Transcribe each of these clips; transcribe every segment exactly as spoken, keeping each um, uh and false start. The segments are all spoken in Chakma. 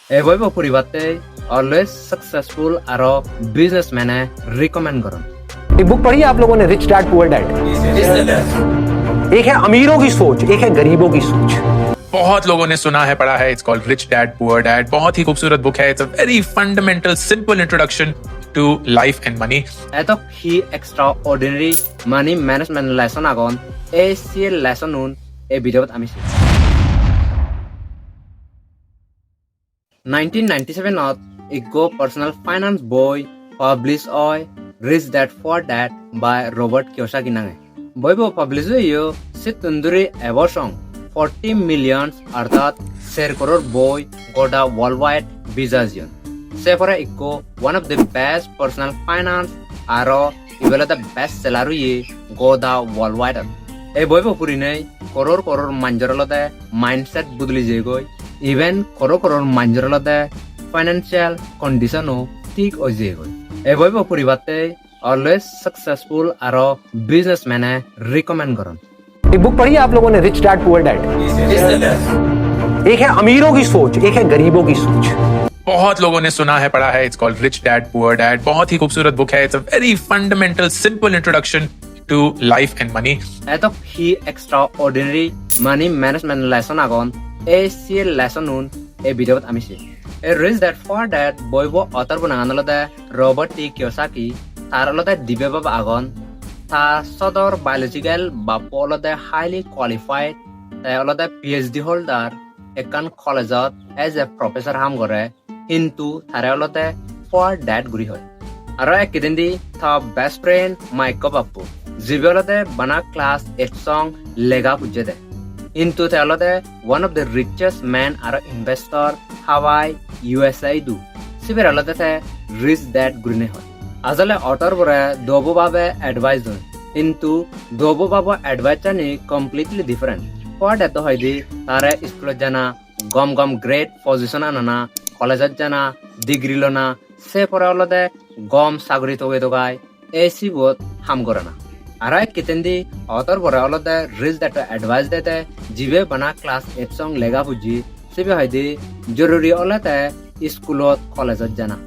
Ei boibo puribatte always successful aro businessman-e recommend goron. ये बुक पढ़ी है आप लोगों ने, रिच डैड पुअर डैड? एक है अमीरों की सोच, एक है गरीबों की सोच। बहुत लोगों ने सुना है, पढ़ा है, it's called Rich Dad Poor Dad। बहुत ही खूबसूरत बुक है। It's a very fundamental, simple introduction to life and money। Eto hi extraordinary money management lesson agon, ei se lesson-un ei video-t ami sibo. Nineteen ninety-seven-ot ikko personal finance boi publish oi, Rich Dad Poor Dad by Robert Kiyosaki nange. Boibo publish oiyo sittun duri ebo song forty million, artat ser koror boi goda worldwide beja jeyon. Se pore ikko one of the best personal finance aro ibe olode best seller oye goda worldwide-ot. Ei boibo purinei koror koror manjor olode mindset bodoli jeyegoi, even koror koror manjor olode financial condition-o thik oi jeyegoi. Ei boibo puribatte always successful aro businessman-e recommend goron. ये बुक पढ़ी है आप लोगों ने, rich dad poor dad? एक है अमीरों की सोच, एक है गरीबों की सोच। बहुत लोगों ने सुना है, पढ़ा है, it's called Rich Dad Poor Dad। बहुत ही खूबसूरत बुक है। It's a very fundamental, simple introduction to life and money। Eto hi extraordinary money management lesson agon, ei se lesson-un ei video-t ami sibo. Ei Rich Dad Poor Dad boibo author-bo nangan olode Robert T Kiyosaki. Tar olode dibe bap agon. Ta sodor biological bappo olode highly qualified, te olode P H D holder, ekkan college-ot as a professor ham gore, hintu tare olode poor dad guri hoi. Aro ek hittedi ta best friend Mike-o bappo, jibe olode bana class eight song lega pujjede. Hintu te olode one of the richest man aro investor Hawaii, U S A idu. Sibere olode te rich dad gurine hoi. Ajole author-bore dobo babe advice don, hintu dobo babo advice-ani completely different. Poor dad-o hoide tare school-ot jana, gom gom grade position anana, college-ot jana, degree lona, se pore olode gom saguri toge togai, ei sibot ham gorana. Aro ek hittedi author-bore olode rich dad-o advice dede, jibe bana class eight song lega pujje, sibe hoide joruri olode school-ot, college-ot jana.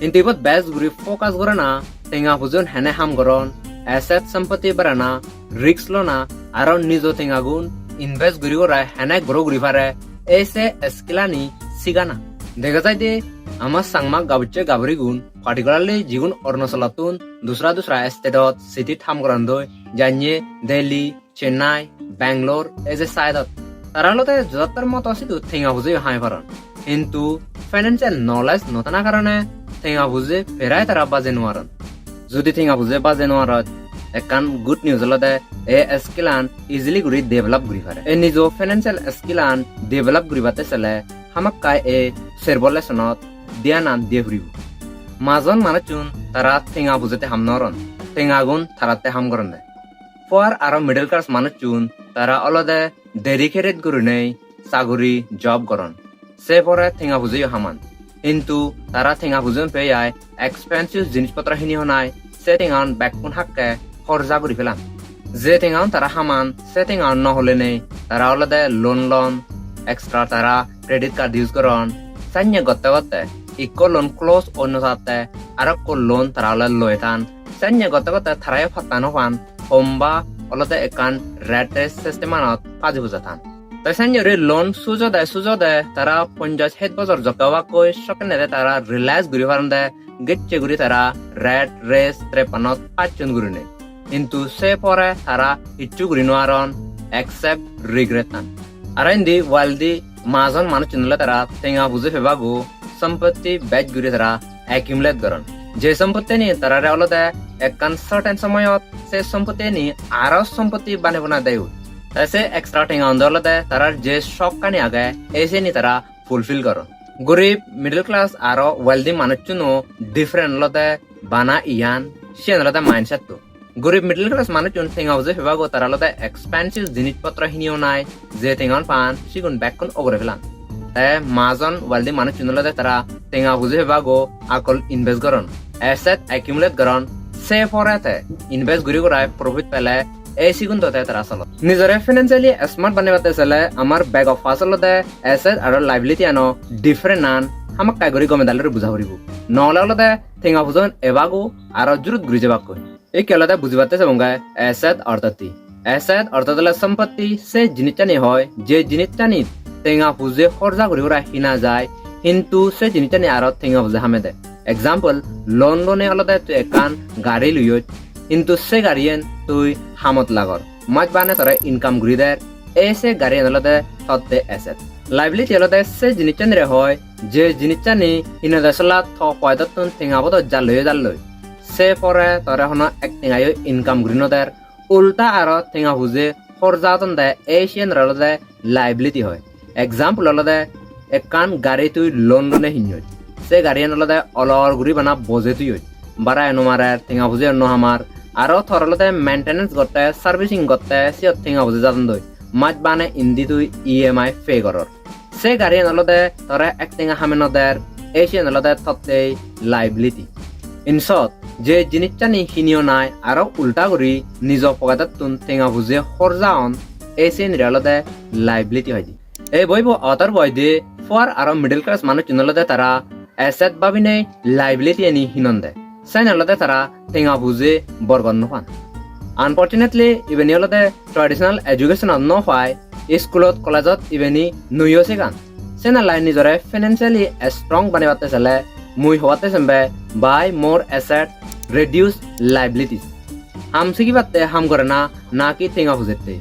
Hintu ibot bej guri focus gorana, tenga pujon hene ham goron, asset sompotti barana, risk lona, aro nijo tengagun invest guri gurai hene grow guri pare, ei se skill-ani sigana. Dega jaide ama Changma gabucche gaburigun, particularly jigun Arunachalottun dusra dusra state-ot, city-t ham gorandoi, janye Delhi, Chennai, Bangalore, ei je side-ot, tara olode jodottor moto sidu tenga pujeyo hamei paron. Hintu financial knowledge no thana karone tenga puje perai tara baje nw paron. Judi tenga puje baje nw parot, ekkan good news olode ei skill-an easily guri develop guri pare. Ei nijo financial skill-an develop guribatte sele hamakkai ei serbo lesson-ot dhyan-an diye puribo. Majon manuchun tara tenga pujette ham nw goron, tengagun taratte ham goronde. Poor aro middle class manuchun tara olode dedicated gurinei saguri, job goron. Se pore tenga pujeyo haman. Hintu tara tenga pujeyon peyai expensive jinis potro hini honai, se tengaun bekkun hakke horja guri pelan. Je tengaun tara haman, se tengaun no holenei, tara olode loan lon, extra tara credit card use goron. Sanye gotte gotte ikko loan close oi no jatte, arokko loan tara olode loi tan. Sanye gotte gotte tarayo patta no pan, homba olode ekkan rat race system-anot paji puja tan. Te sanye guri loan sujode sujode tara ponjash het bojor jokke obakkoi, sokkenede tara realize guri paronde gecche guri tara rat race trap-anot pacchon gurinei. Hintu se pore tara hissu guri nw paron except regret-an. Aro indi wealthy majon manuchun ole tara tenga puje pebago sompotti bej guri tara accumulate goron. Je sompottini tarare olode ekkan certain somoyot se sompottini aro sompotti banei bana deyon. Te se extra tenga undo olode tarar je sokkani age, ei seni tara fulfill goron. Gurib, middle class aro wealthy manuchchuno different olode bana iyan, siyan olode mindset-to. Gurib middle class manuchun tenga puje pebago tara olode expensive jinis potro hini honai, je tengaun pan sigun bekkun ugure pelan. Te majon wealthy manuchun olode tara tenga puje pebago akol invest goron, asset accumulate goron, se pore te invest guri gurai profit pele ei sigun do te tara solon. Nijore financially smart banebatte sele amar bego first olode asset aro liability-ano different-an hamakkai guri gome dale guri buja puribo. Nohole olode tenga pujon ebago aro jurut guri jebakkoi. Ikke olode bujibatte sebonge asset orthat hi. Asset orthat ole sompotti se jinissani hoi, je jinissani tenga puje horja guri gura hina jai, hintu se jinissani aro tenga puje hamede. Example, loan lone olode tui ekkan gari luyoj, hintu se gariyen tui hamot lagor, maj bane tore income guri der, ei se gariyen olode totte asset. Liability olode se jinissanire hoi, je jinissani hinode sola to poidottun tenga bodo jalloi jalloi, se pore tore hono ek tengayo income guri no der, ulta aro tenga puje horja odonde, ei siyenore olode liability hoi. Example olode ekkan gari tui loan lone hinnoi, se gariyan olode olor guri bana boje toyoj, bara no marer, tenga puje no hamar, aro tor olode maintenance gotte, servicing gotte siyot tenga puje jadondoi, maj bane indi tui E M I pay goror. Se gariyan olode tore ek tenga hame no der, ei siyen olode tottei liability. In short, je jinissani hiniyo nai aro ulta guri nijo pocketottun tenga puje horja on, ei siyenire olode liability hoide. Ei boibo author bo hoide poor aro middle class manuchun olode tara asset babinei liability ani hinonde. Sen olode tara tenga puje borgon no pan. Unfortunately, ibeni olode traditional education-ot no pai, school-ot, college-ot ibeni nuyo sigan. Senellai nijore financially strong banebatte sele mui hobatte sembe buy more asset, reduce liabilities. Ham sigibatte ham gorana naki tenga pujette.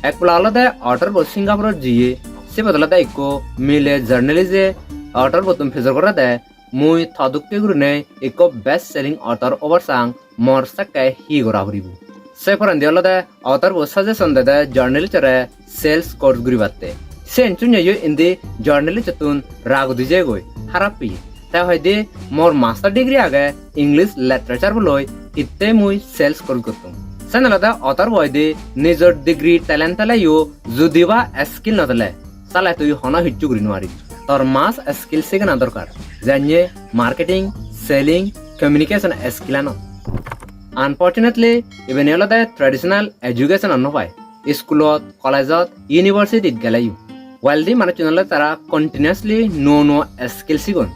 Ek pola olode author bo Singapore-ot jiye, sibot olode ikko mile journalist-e author bottun pujor gorede, mui to dokke gurinei ikko best selling author obar sang, mor sekke hi gora puribo. Se porendi olode author bo suggestion dede journalist-ore sales course guribatte. Siyen sunneyo indi journalist-ottun rag udi jeyegoi, harap peye. Te hoide mor master degree age English literature bo loi, hitte mui sales course gottung. Sen olode author bo hoide nijor degree talent theleyo, judi ba skill no thele, sale tui hono hissu guri no paribi. Tor must skill sigana dorkar, janye marketing, selling, communication skill ano. Unfortunately, ibeni olode traditional education-ot no pai. School-ot, college-ot, university-t geleyo wealthy manuchun olode tara continuously nuo nuo skill sigon,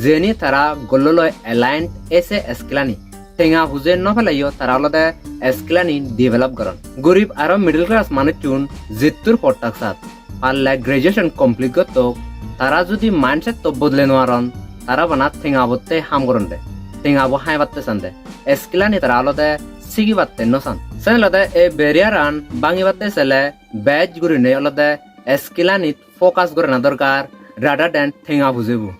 jeni tara goal-o loi aligned, ei se skill-ani. Tenga puje no peleyo tara olode skill-ani develop goron. Gurib aro middle class manuchun jittur pottak sat, parle graduation complete gottok, tara judi mindset-to bodole no paron, tara bana tenga botte ham goronde, tenga bo haibatte sande, skill-ani tara olode sigibatte no san. Sen olode ei barrier-an bangibatte sele bej gurinei olode skill-anit focus gorana dorkar rather than tenga pujebo.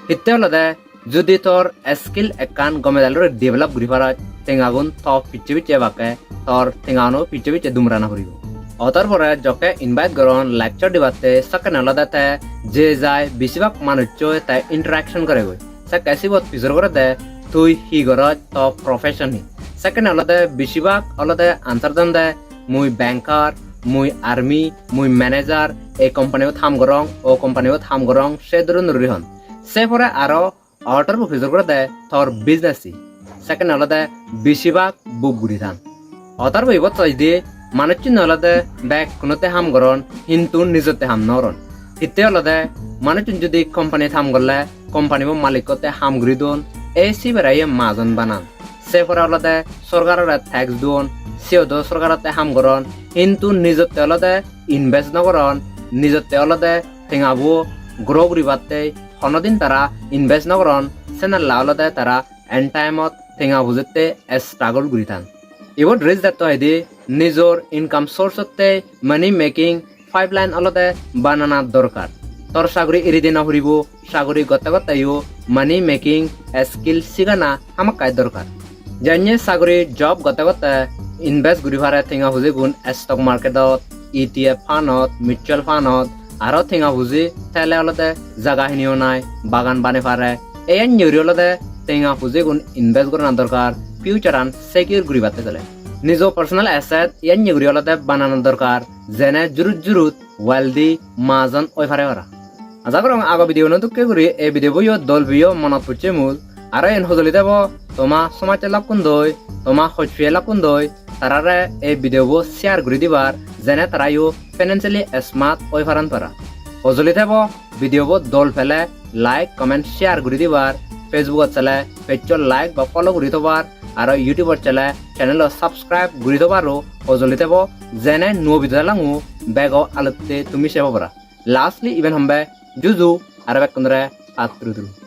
Hitte olode judi tor skill ekkan gome dale guri develop guri paros, tengagun to picche picche ebakke, tor tengagano picche picche dumrana puribo. Author bore jokke invite goron lecture dibatte, sekkene olode te je jai, besibak manuchoi te interaction goregoi. Sekke sibot pujor gorede tui hi goros, to profession hi. Sekkene olode besibak olode answer donde, mui banker, mui army, mui manager, ei company-bot ham gorong, o company-bot ham gorong, se dhoronor guri hon. Se pore aro author bo pujor gorede tor business hi. Sekkene olode besibak book guri than. Author bo ibot hoide manuchune olode bekkunotte ham goron, hintu nijotte ham no goron. Hitte olode manuchun judi company-t ham gorle, company bo malikkotte ham guri don, ei sibere ye majon banan. Se pore olode sorkarore tax duon, siyodo sorkarotte ham goron, hintu nijotte olode invest no goron, nijotte olode tengabo grow guribatte honodin tara invest no goron, senella olode tara end time-ot tenga pujette struggle guri than. Ibot rich dad-to hoide nijor income source-otte money making pipeline olode banana dorkar. Tor saguri eri de no puribo, saguri gotte gotteyo money making skill sigana hamakkai dorkar. Janye saguri job gotte gotte invest guri pare tenga pujigun stock market-ot, E T F fund-ot, mutual fund-ot, aro tenga puji thele olode jaga hini onai, bagan banei pare. Ei enne guri olode tenga pujigun invest gorana dorkar, future-an secure guribatte sele. Nijo personal asset enne guri olode banana dorkar, jene jurut jurut wealthy majon oi pare para. Aja gorong ago video-no dokke guri ei video-bo-yo dol piyo, monot pocche mul. Aro iyen hojoli debo toma somajje lokkun doi, toma hojpiye lokkun doi, tarare ei video-bo share guri dibar, jene tarayo financially smart oi paran para. Hojoli tebo video bo dol pele like, comment, share guri dibar, Facebook ot sele page o like ba follow guri thobar, aro YouTube ot sele channel o subscribe guri thobaro hojoli tebo, jene nuo video dalangu bego alotte tumi sebo para. Lastly iben hombe juju aro bekkunore patturu turu.